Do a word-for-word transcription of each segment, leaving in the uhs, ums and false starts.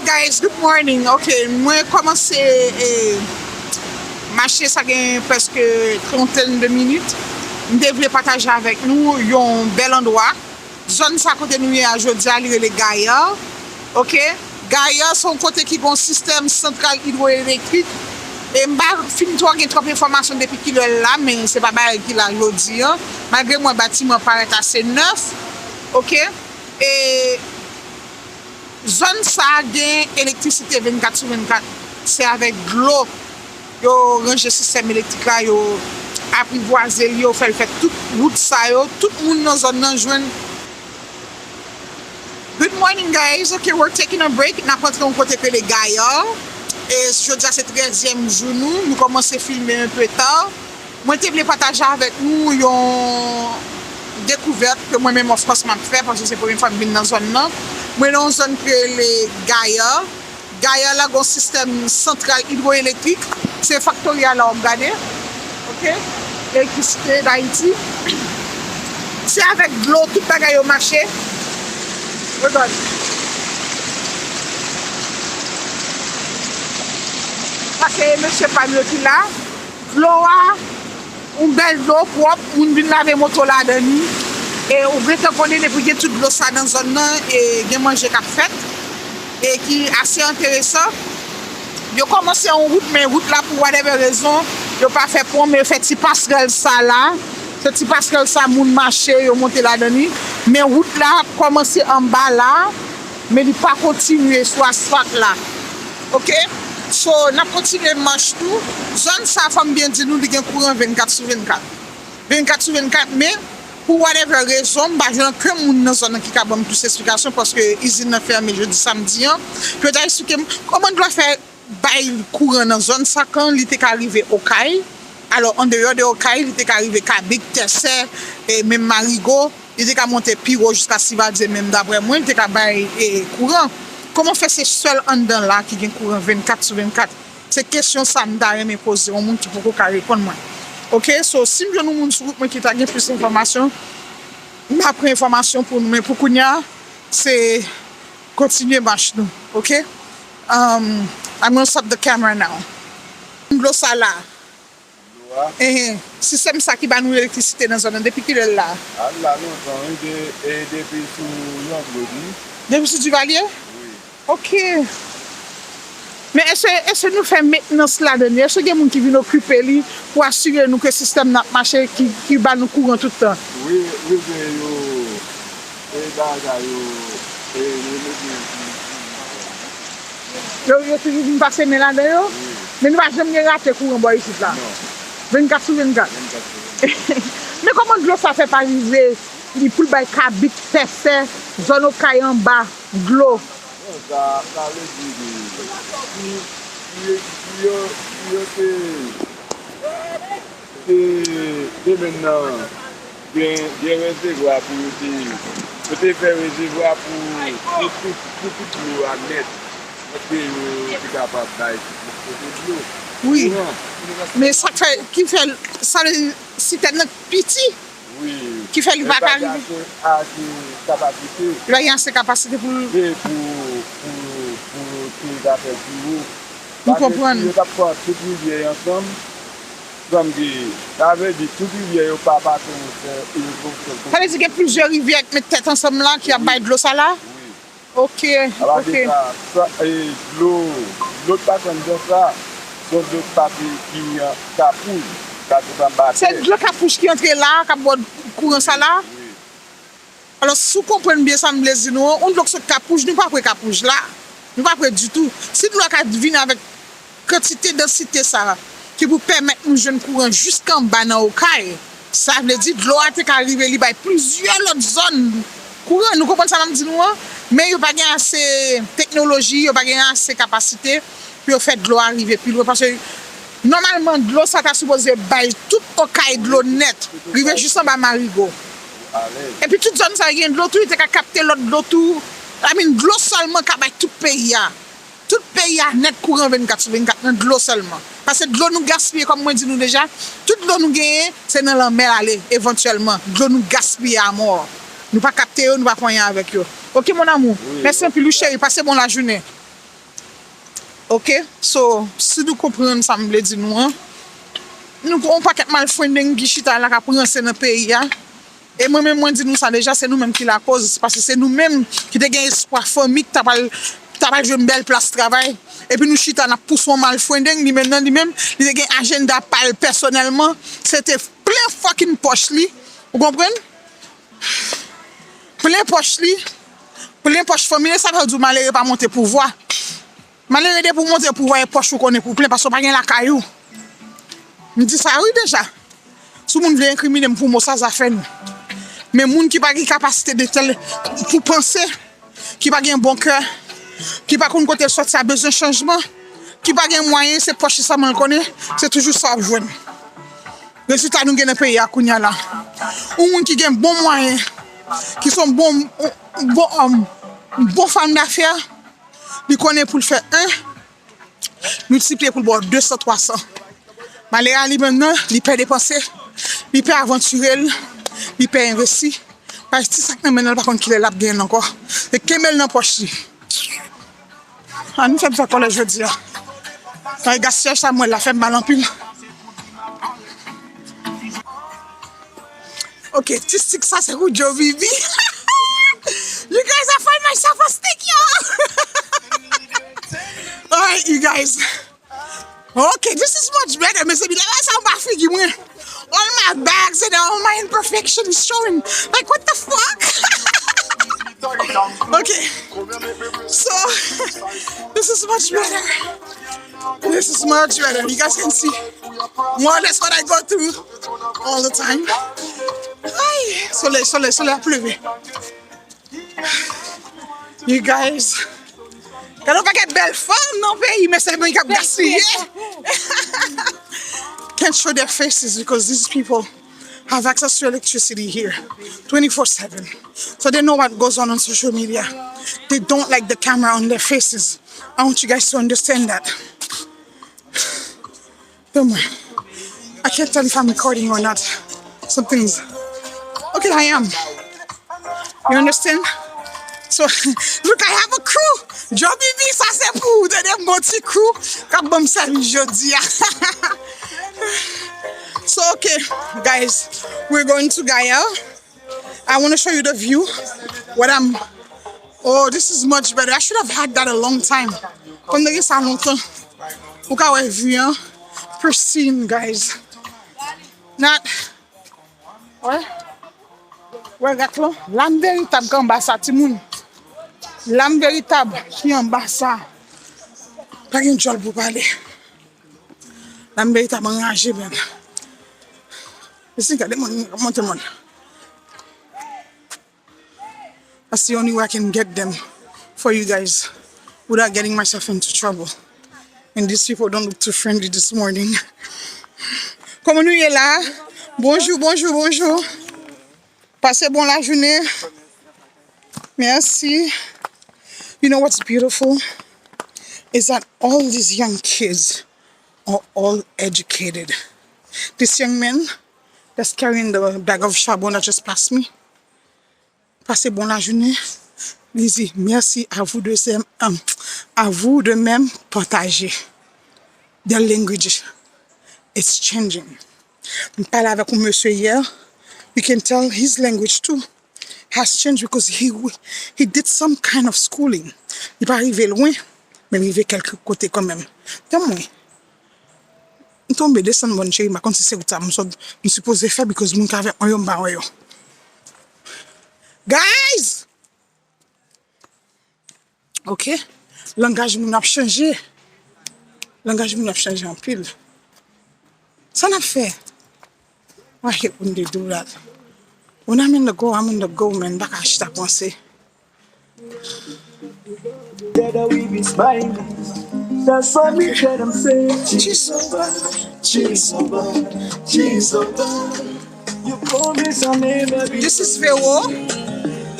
Guys, good morning. Ok, mwen kòmanse eh, mache, sa gen prèske trantèn de minit. M te vle pataje avèk nou yon bèl andwa. Zòn sa kote nou ye a jodi a, li rele Gaya. Ok? Gaya se yon kote ki gen yon sistèm santral idwoelektrik. E m pa fin twò gen twòp enfòmasyon depi kilè l la, men se pa bagay ki la jodi a. Malgre m wè batiman parèt ase nèf. Ok? E Zòn sa a gen elektrisite vennkat sou vennkat. Se avèk dlo yo ranje sistèm elektrik la, yo aprivwaze l, yo fè l fè tout wout sa yo. Tout moun nan zòn nan jwenn. Good morning, guys. Ok, we're taking a break. N ap antre yon kote k rele Gaya. E jodi a se trèzyèm jou nou. Nou kòmanse filme un peu tard. Mwen te vle pataje avèk nou yon dekouvèt ke mwen menm, of course, m ap fè, paske se premye fwa m vin nan zòn nan. Mwen nan yon zòn ki rele Gaya. Gaya la gen yon sistèm santral idwoelektrik. Se faktori a la w ap gade. Ok? Elektrisite Dayiti. Se avèk dlo tout bagay yo mache. Regard. Sa se mesye pa m yo ki la. Dlo a, yon bèl dlo pwòp, moun vin lave moto ladan li. E ou gentan konnen depi gen tout dlo sa nan zòn nan, e gen manje k ap fèt, e ki ase enteresan. Yo kòmanse yon wout, men wout la pou whatever rezon, yo pa fè pon, men yo fè ti pasrèl sa la. Se ti pasrèl sa moun mache, yo monte ladan li. Men wout la kòmanse anba la, men li pa kontinye sou asfalt la. Ok? So, n ap kontinye mach nou. Zòn sa, fò m byen di nou, li gen kouran vennkat sou vennkat. Vennkat sou vennkat, men pou whatever rezon, m pa jwenn okenn moun nan zòn nan ki ka ban m plis esplikasyon, paske izin nan fèmen jodi samdi an. Yo ta eksplike m kòman dlo fè bay kouran nan zòn sa, kan li te ka rive Okay. Alò, andeyò de Okay, li te ka rive Kabik, Tèsè, e menm Marigo. Li te ka monte pi wo jiska Sivadye, menm daprè mwen, li te ka bay e, kouran. Kòman fè se sèl anndan la ki gen kouran vennkat sou vennkat? Se kesyon sa m ta renmen poze yon moun ki poko ka reponn mwen. Ok, so si m jwenn yon moun sou wout mwen ki ta gen plis enfòmasyon, m ap pran enfòmasyon pou nou, men pou kounye a, se kontinye mach nou, ok? Um, I'm gonna stop the camera now. Dlo sa la. Dlo a? Ehe. Sistèm sa ki ba nou elektrisite nan zòn nan, depi kilè l la? A, l la lontan, wi, de, e depi sou Jean Claude, wi. Depi sou Duvalier? Wi. Ok. Men èske, èske nou fè mentnans ladan li? Èske gen moun ki vin okipe li pou asire nou ke sistèm nan ap mache, ki, ki ba nou kouran tout tan? Wi, wi, men yo, e bagay yo, e yo mete Yo, yo toujou vin pase men ladan yo? Wi. Men nou pa janm gen rate kouran bò isit la? Non. Vennkat sou vennkat? Vennkat sou vennkat. Men kòman dlo sa fè pa rive li pou l bay Kabik, Tèsè, zòn Okay anba dlo? Bon, sa, sa vle di ke si, si, si yo, si yo te te, te menm nan gen, gen rezèvwa pou yo te, yo te fè rezèvwa pou, pou, pou, pou tout dlo a nèt. Paske yo te kapab bay tout kote dlo. Wi. Kouran. Men sa k fè, ki fè, sa vle di sitèn nan piti. Wi. Ki fè li pa ka rive. Ase, ase kapasite. Li pa gen ase kapasite pou l. E pou, pou, pou te zafè pi wo. M konprann. Paske si yo t ap pran tout rivyè yo ansanm, sa m di, sa vle di tout rivyè yo pa pase yon sèl, yon sèl. Sa vle di gen plizyè rivyè k met tèt ansanm la ki ap bay dlo sa la? Wi. Ok, ok. Sa vle di sa, sa, e, dlo, dlo k pase anndan sa, se yon dlo k pase ki, e, kapouj, k pase anba tè. Se dlo kapouj ki antre la, k ap ba w kouran sa la? Wi. Alò, si w konprann byen sa m vle di nou an, yon dlo k sot kapouj, nou pa pre kapouj la. Nou pa pre ditou. Si dlo a ka vin avèk kantite dansite sa a ki pou pèmèt nou jwenn kouran jiska anba nan Okay, sa vle di dlo a te ka rive li bay plizyè lòt zòn kouran. Nou konprann sa m ap di nou an? Men yo pa gen ase teknoloji, yo pa gen ase kapasite pou yo fè dlo a rive pi lwen. Paske nòmalman, dlo sa ta sipoze bay tout Okay dlo nèt, rive jis anba Marigo. Epi tout zòn sa yo gen dlo tou, yo te ka kapte lòt dlo tou. I mean, dlo sèlman ka bay tout peyi a. Tout peyi a nèt kouran vennkat sou vennkat nan dlo sèlman. Paske dlo nou gaspiye, kòm mwen di nou deja, tout dlo nou genyen, se nan lanmè l ale, evantyèlman. Dlo nou gaspiye amò. Nou pa kapte yo, nou pa fè anyen avèk yo. Ok, mon amour. Wi, mèsi anpil, wi, cheri. Pase bon lajounen. Ok, so, si nou konprann sa m vle di nou an, nou gon pakèt malfrendeng ki chita la k ap ranse nan peyi a. E mwen menm, mwen di nou sa deja, se nou menm ki lakoz, paske se nou menm ki te gen espwa fanmi ki ta pral, ta pral jwenn bèl plas travay. Epi nou chita n ap pouse yon malfrendeng, li menm nan li menm, li te gen ajanda pa l pèsonèlman, se te plen fucking pòch li, ou konprann? Plen pòch li, plen pòch fanmi li, sa vle di w malere pa monte pouvwa. Malere depi w monte pouvwa e pòch ou konnen pou plen, paske w pa gen lakay ou. M di sa wi deja. Si w moun vle enkrimine m pou mo sa, zafè nou. Men moun ki pa gen kapasite de tèl, pou panse, ki pa gen bon kè, ki pa konn kote l sòti a bezwen chanjman, ki pa gen mwayen, se pòch li sèlman l konnen, se toujou sa w ap jwenn. Rezilta nou gen nan peyi a kounye a la. Yon moun ki gen bon mwayen, ki se yon bon, bon òm, bon fanm dafè, li konnen pou l fè en, miltipliye pou l ba w de san, twa san. Malere a li menm nan, li pè depanse, li pè avantire l, li pè envesti. Paske ti sa k nan men l lan, l pa konn kilè l ap genyen l ankò. E kenbe l nan pòch li. Ann fè m fè kòlè jodi a. Paske gaspiyaj sa m wè la fè m mal anpil. Ok, ti stik sa se pou Joe Bibi. You guys, I find myself a stick, y'all. Alright, you guys. Ok, this is much better, mezanmi. Lè sa anba figi mwen. All my bags and all my imperfection is showing. Like, what the fuck? Ok. So, this is much better. This is much better. You guys can see. More or less what I go through all the time. Ay, solèy, solèy, solèy ap leve. You guys. Gade yon pakèt bèl fanm nan peyi, men se mwen k ap gaspiye. Can't show their faces because these people have access to electricity here twenty-four seven. So they know what goes on on social media. They don't like the camera on their faces. I want you guys to understand that. Tell me. I can't tell if I'm recording or not. Some things. Okay, I am. You understand? So, look, I have a crew. Joe Bibi, sa se pou ou. Tande m gon ti crew k ap ban m sèvis jodi a. So, okay, guys, we're going to Gael. I want to show you the view. What I'm Oh, this is much better. I should have had that a long time. Kòm te gen sa lontan. Ou ka wè view an. Pristine, guys. Not. Wè. Wè gate lan. Lam veritab ki anba sa, timoun. Lam veritab ki anba sa. Pa gen djòl pou pale. Lam veritab anraje, menm. Mesi, gade moun, monte moun. That's the only way I can get them for you guys without getting myself into trouble. And these people don't look too friendly this morning. Kòman nou ye la? Bonjou, bonjou, bonjou. Pase bon lajounen. Mèsi. You know what's beautiful is that all these young kids are all educated. This young man that's carrying the bag of charbon that just passed me, pase bon lajounen, li di, merci à vous de, à vous de même partager. Their language is changing. M pale avèk yon mesye yè, you can tell his language too has changed because he, he did some kind of schooling. Li pa rive lwen, men li rive kèlke kote kanmenm. Tann mwen. M tonbe desann mòn cheri, m pa konn si se wout sa m sot, m sipoze fè because moun k avèk mwen yo m pa wè yo. Guys! Ok? Langaj moun ap chanje. Langaj moun ap chanje anpil. Sa n ap fè? Why hate when they do that? When I'm in the go, I'm in the go, man. M pa ka chita panse. Together we be smiling. That's why me tell them say, Jehovah, Jehovah, Jehovah. You promise I'll never be This is Vero.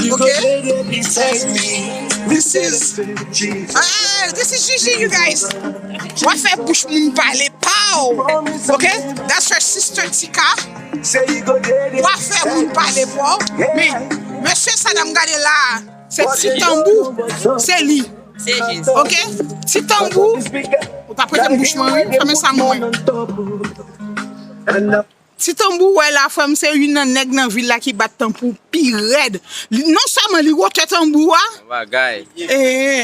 You go Okay? there beside me. This is Hey, this is Gigi, you guys. W ap fè bouch moun pale pa w. Ok? That's her sister Tika. Say you go there W ap fè moun pale pa w. Men, mesye sa n ap gade la, se ti tanbou, se li. Se jis. Ok? Ti tanbou. Ou pa prete m bouch mwen, wi. Fèmen sa mwen. Ti tanbou, wè la, frè m, se youn nan nèg nan vil la ki bat tanbou pi rèd. Li, non sèlman li wotè tanbou a, Bagay. e,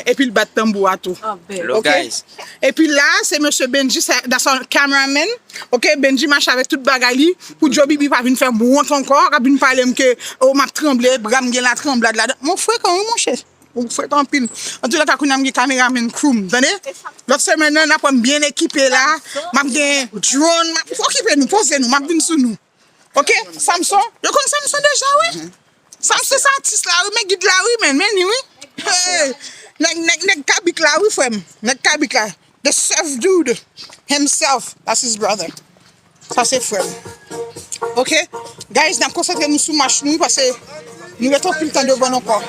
epi l bat tanbou a tou. Lo Ok? Guys. Epi la, se mesye Benji, sa- that's our cameraman. Ok, Benji mache avèk tout bagay li. Pou Joe Bibi pa vin fè m wont ankò, k ap vin pale m ke, oh, m ap tranble, bra m gen la tranblad ladan. Mwen frekan, wi, monchè. Ou frekan anpil. Antoulèka, kounye a m gen kameraman crew m, tande? Lòt semèn nan, n ap wè m byen ekipe la. M ap gen drone, m ap okipe nou, poze nou, m ap vin sou nou. Ok? Samson, yo konn Samson deja, wi. Samson se atis la, wi, men gid la, wi, men, men ni, wi. Hey, nèg, nèg, nèg kabik la, wi, frè m. Nèg kabik la. The chef dude himself, that's his brother. Sa se frè m. Ok? Guys, n ap konsantre nou sou mach nou, paske nou ret anpil tan devan nou ankò.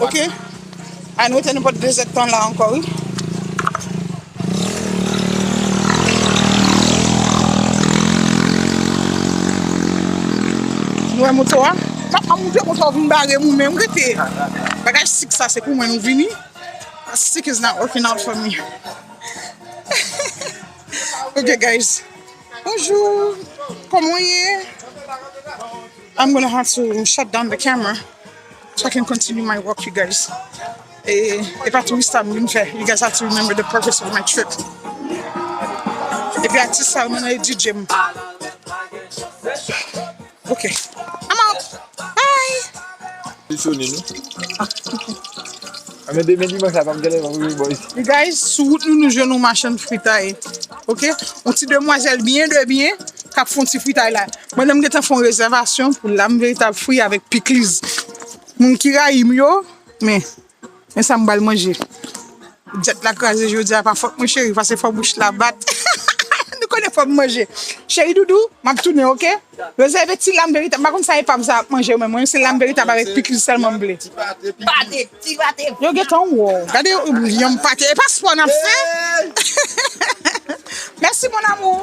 Ok? A nou rete nenpòt de zèdtan la ankò, wi. Nou wè moto a? M ap monte moto a vin bare mou menm, rete. Bagay sik sa, se pou mwen nou vini. Sik is not working out for me. Ok, guys. Bonjour. Comment you? I'm gonna have to shut down the camera so I can continue my walk, you guys. E, e pa touris sa m vin fè. You guys have to remember the purpose of my trip. Epi atis sa, mwen nan D J m. Ok. I'm out. Bye. Li sone nou. A men demen dimanch la pa m genlè pa pou boys. You guys, sou wout nou, nou jwenn yon machann fritay. Ok? Yon ti demwazèl byen de byen k ap fè yon ti fritay la. Mwen menm gentan fè yon rezèvasyon pou lam veritab fri avèk pikliz. Moun ki rayi m yo, men, men sa m pral manje. Dyèt la kraze jodi a, pa fòt mwen cheri, paske fò bouch la bat. Nou konnen fò m manje. Cheri doudou, m ap tounen, ok? Rezève ti lam veritab. M pa konn sa epam sa ap manje, men mwen se lam veritab avèk pikliz sèlman m vle. Pate, ti pate. Yo gentan wè w. Gade yon pate. E pa spò n ap fè? Mèsi, mon amour.